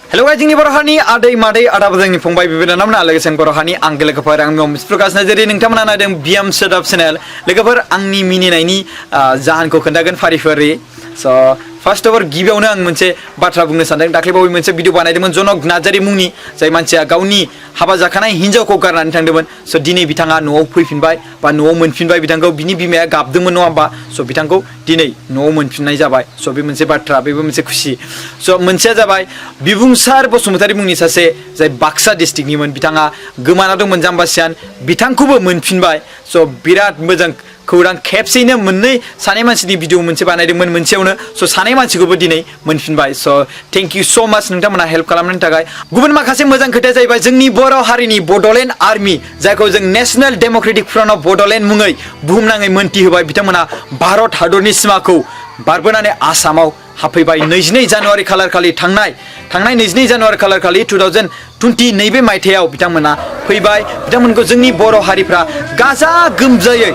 Hello guys, जोंनि बर' हारिनि आदै मादै आदाबो जोंनि फंबाय बिनानावमोना लोगोसे बर' हारिनि आंगो लोगोफोर आं प्रकाश नार्जारी नोंथांमोना नायदों बियाम सोदाब चेनेल लोगोफोर आंनि मिनिनायनि जाहोनखौ खोन्थागोन फारि फारि स फार्स्ट अफ अल गिबियावनो आं मोनसे बाथ्रा बुंनो सानदों दाख्लैबावै मोनसे भिडिअ बानायदोंमोन जनक नार्जारी मुंनि जाय मानसिया गावनि हाबा जाखानाय हिन्जावखौ गारनानै थांदोंमोन स दिनै बिथाङा न'आव फैफिनबाय बा न'आव मोनफिनबाय बिथांखौ बिनि बिमाया गाबदोंमोन नङा होमबा स बिथांखौ दिनै न'आव मोनफिननाय जाबाय स बे मोनसे बाथ्रा बेबो मोनसे खुसि स मोनसेया जाबाय बिबुंसार बसुमतारी मुंनि सासे जाय बाक्सा डिस्ट्रिक्टनिमोन बिथाङा गोमाना दंमोन जाम्बासियान बिथांखौबो मोनफिनबाय स बिराद मोजां खौरां खेबसेयैनो मोननै सानै मानसिनि भिडिअ मोनसे बानायदोंमोन मोनसेयावनो स सानै मानसिखौबो दिनै मोनफिनबाय स थेंक इउ सो माच नोंथांमोना हेल्प खालामनायनि थाखाय गुबुन माखासे मोजां खोथाया जाहैबाय जोंनि बर' हारिनि बड'लेण्ड आर्मि जायखौ जों national Democratic front of Bodoland मुङै बुहुमनाङै मोनथि होबाय बिथांमोना भारत हादरनि सिमाखौ बारबोनानै आसामाव हाबफैबाय 22 जानुवारि खालार खालि थांनाय 22 जानुवारि खालार खालि 2020 नैबे मायथाइयाव बिथांमोना फैबाय बिथांमोनखौ जोंनि बर' हारिफ्रा गाजा गोमजायै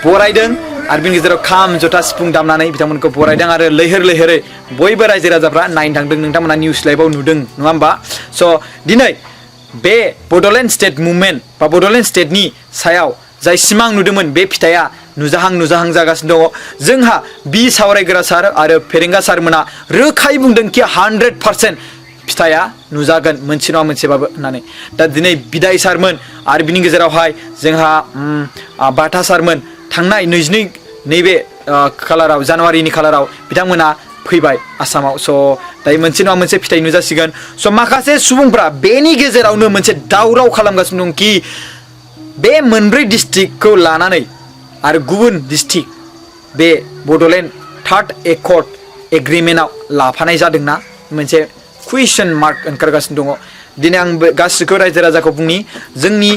बरायदों आरो बिनि गेजेराव खाम जथा सिफुं दामनानै बिथांमोनखौ बरायदों आरो लैहोर लैहोरै बयबो रायजो राजाफ्रा नायनो थांदों नोंथांमोना निउस लाइभआव नुदों नङा होमबा स दिनै बे बड'लेण्ड स्टेट मुभमेन्ट बा बड'लेण्ड स्टेटनि सायाव जाय सिमां नुदोंमोन बे फिथाइया नुजाहां जागासिनो दङ जोंहा बि सावरायग्रा सार आरो फेरेंगा सारमोना रोखायै बुंदों कि 100% फिथाइया नुजागोन मोनसे नङा मोनसेबाबो होननानै दा दिनै बिदाय सारमोन आरो बिनि गेजेरावहाय जोंहा बाथा सारमोन थांनाय 22 नैबे खालाराव जानुवारिनि खालाराव बिथांमोना फैबाय आसामाव स दायो मोनसे नङा मोनसे फिथाइ नुजासिगोन स माखासे सुबुंफ्रा बेनि गेजेरावनो मोनसे दावराव खालामगासिनो दं कि बे मोनब्रै डिस्ट्रिक्टखौ लानानै आरो गुबुन डिस्ट्रिक्ट बे बड'लेण्ड थार्ड एकर्ड एग्रिमेन्टआव लाफानाय जादोंना मोनसे कुइसन मार्क ओंखारगासिनो दङ दिनै आं गासिखौ रायजो राजाखौ बुंनि जोंनि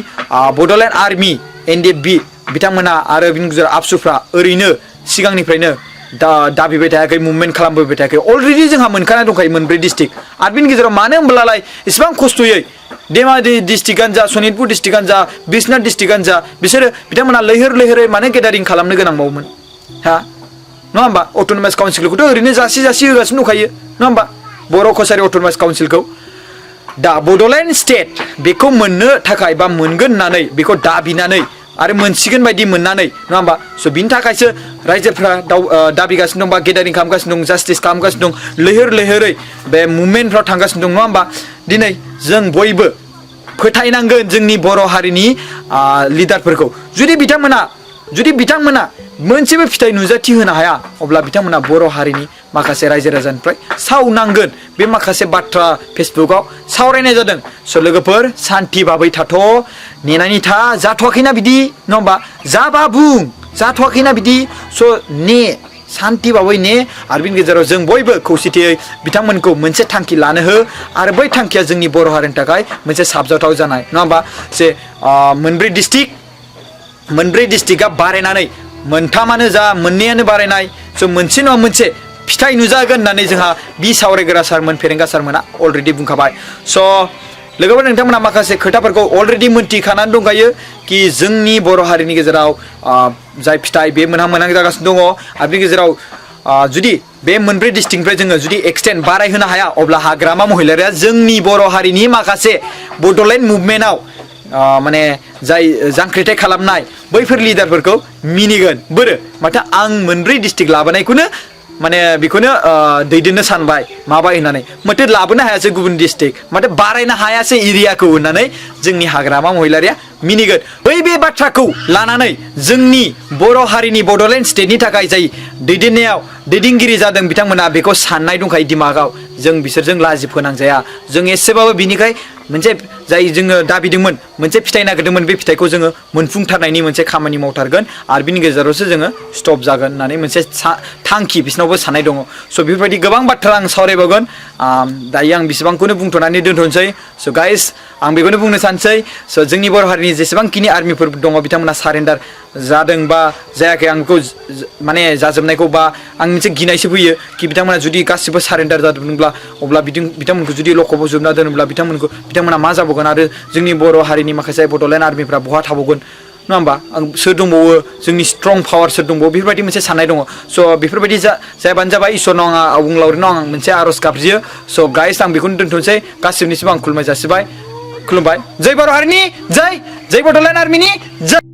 बड'लेण्ड आर्मि NDFB बिथांमोना आरो बिनि गेजेराव आबसुफ्रा ओरैनो सिगांनिफ्रायनो दाबिबाय थायाखै मुभमेन्ट खालामबोबाय थायाखै अलरेडि जोंहा मोनखानाय दंखायो मोनब्रै डिस्ट्रिक्ट आरो बिनि गेजेराव मानो होनब्लालाय इसेबां खस्थ'यै धेमाजि डिस्ट्रिक्टआनो जा सनितपुर डिस्ट्रिक्टआनो जा बिश्वनाथ डिस्ट्रिक्टआनो जा बिसोरो बिथांमोना लैहोर लैहोरै मानो गेदारिं खालामनो गोनांबावोमोन हा नङा होमबा अट'नमास काउन्सिलखौथ' ओरैनो जासि होगासिनो दंखायो नङा होमबा बर' कसारि अट'नमास काउन्सिलखौ दा बड'लेण्ड स्टेट बेखौ मोननो थाखाय बा मोनगोन होननानै बेखौ दाबिनानै आरो मोनसिगोन बायदि मोननानै नङा होमबा स बिनि थाखायसो रायजोफ्रा दाबिगासिनो दं बा गेदारिं खालामगासिनो दं जास्टिस खालामगासिनो दं लैहोर लैहोरै बे मुभमेन्टफ्राव थांगासिनो दं नङा होमबा दिनै जों बयबो फोथायनांगोन जोंनि बर' हारिनि लिडारफोरखौ जुदि बिथांमोना मोनसेबो फिथाइ नुजाथि होनो हाया अब्ला बिथांमोना बर' हारिनि माखासे रायजो राजानिफ्राय सावनांगोन बे माखासे बाथ्रा फेसबुकआव सावरायनाय जादों स लोगोफोर सान्थि भाबै थाथ' नेनानै था जाथ'वाखैना बिदि नङा होमबा जाबा बुं जाथ'वाखैना बिदि स ने सान्थि भाबै ने आरो बिनि गेजेराव जों बयबो खौसेथियै बिथांमोनखौ मोनसे थांखि लानो हो आरो बै थांखिया जोंनि बर' हारिनि थाखाय मोनसे साबजाथाव जानाय नङा होमबा जे मोनब्रै डिस्ट्रिक्टआ बारायनानै मोनथामानो जा मोननैयानो बारायनाय स मोनसे नङा मोनसे फिथाइ नुजागोन होननानै जोंहा बि सावरायग्रा सारमोन फेरेंगा सारमोना अलरेडि बुंखाबाय स लोगोफोर नोंथांमोना माखासे खोथाफोरखौ अलरेडि मोनथिखानानै दंखायो कि जोंनि बर' हारिनि गेजेराव जाय फिथाइ बे मोनहां जागासिनो दङ आरो बेनि गेजेराव जुदि बे मोनब्रै डिस्ट्रिक्टनिफ्राय जोङो जुदि एक्सटेन्ड बारायहोनो हाया अब्ला हाग्रामा महिलारिया जोंनि बर' हारिनि माखासे बड'लेण्ड मुभमेन्टआव माने जाय जांख्रिथाय खालामनाय बैफोर लिडारफोरखौ मिनिगोन बोरो माथो आं मोनब्रै डिस्ट्रिक्ट लाबोनायखौनो माने बेखौनो दैदेननो सानबाय माबाय होननानै माथो लाबोनो हायासै गुबुन डिस्ट्रिक्ट माथो बारायनो हायासै एरियाखौ होननानै जोंनि हाग्रामा महिलारिया मिनिगोन बै बे बाथ्राखौ लानानै जोंनि बर' हारिनि बड'लेण्ड स्टेटनि थाखाय जाय दैदेनगिरि जादों बिथांमोना बेखौ साननाय दंखायो दिमागाव जों बिसोरजों लाजि फोनांजाया जों एसेबाबो बिनिखाय मोनसे जाय जोङो दाबिदोंमोन मोनसे फिथाइ नागिरदोंमोन बे फिथाइखौ जोङो मोनफुंथारनायनि मोनसे खामानि मावथारगोन आरो बिनि गेजेरावसो जोङो स्टप जागोन होननानै मोनसे थांखि बिसोरनावबो साननाय दङ स बेफोरबायदि गोबां बाथ्रा आं सावरायबावगोन दायो आं बेसेबांखौनो बुंथ'नानै दोनथ'नोसै स गाइस आं बेखौनो बुंनो सानसै स जोंनि बर' हारिनि जेसेबांखिनि आर्मिफोर दङ बिथांमोना सारेन्डार जादों बा जायाखै आं बेखौ माने जाजोबनायखौ बा आं मोनसे गिनायसो फैयो कि बिथांमोना जुदि गासिबो सारेन्डार जादोंब्ला अब्ला बिथांमोनखौ जुदि लकआव जोबना दोनोब्ला बिथांमोना मा जाबावगोन आरो जोंनि बर' हारिनि माखासे बड'लेण्ड आर्मिफ्रा बहा थाबावगोन नङा होमबा आं सोर दंबावो जोंनि स्ट्रं पावार सोर दंबावो बेफोरबायदि मोनसे साननाय दङ स' बेफोरबायदि जायाबानो जाबाय इसोरनाव आं अबंलावरिनाव आं मोनसे आर'ज गाबज्रियो स' गाइस आं बेखौनो दोनथ'नोसै गासिबनिसिम आं खुलुमनाय जासिबाय खुलुमबाय जय बर' हारिनि जय बड'लेण्ड आर्मिनि जय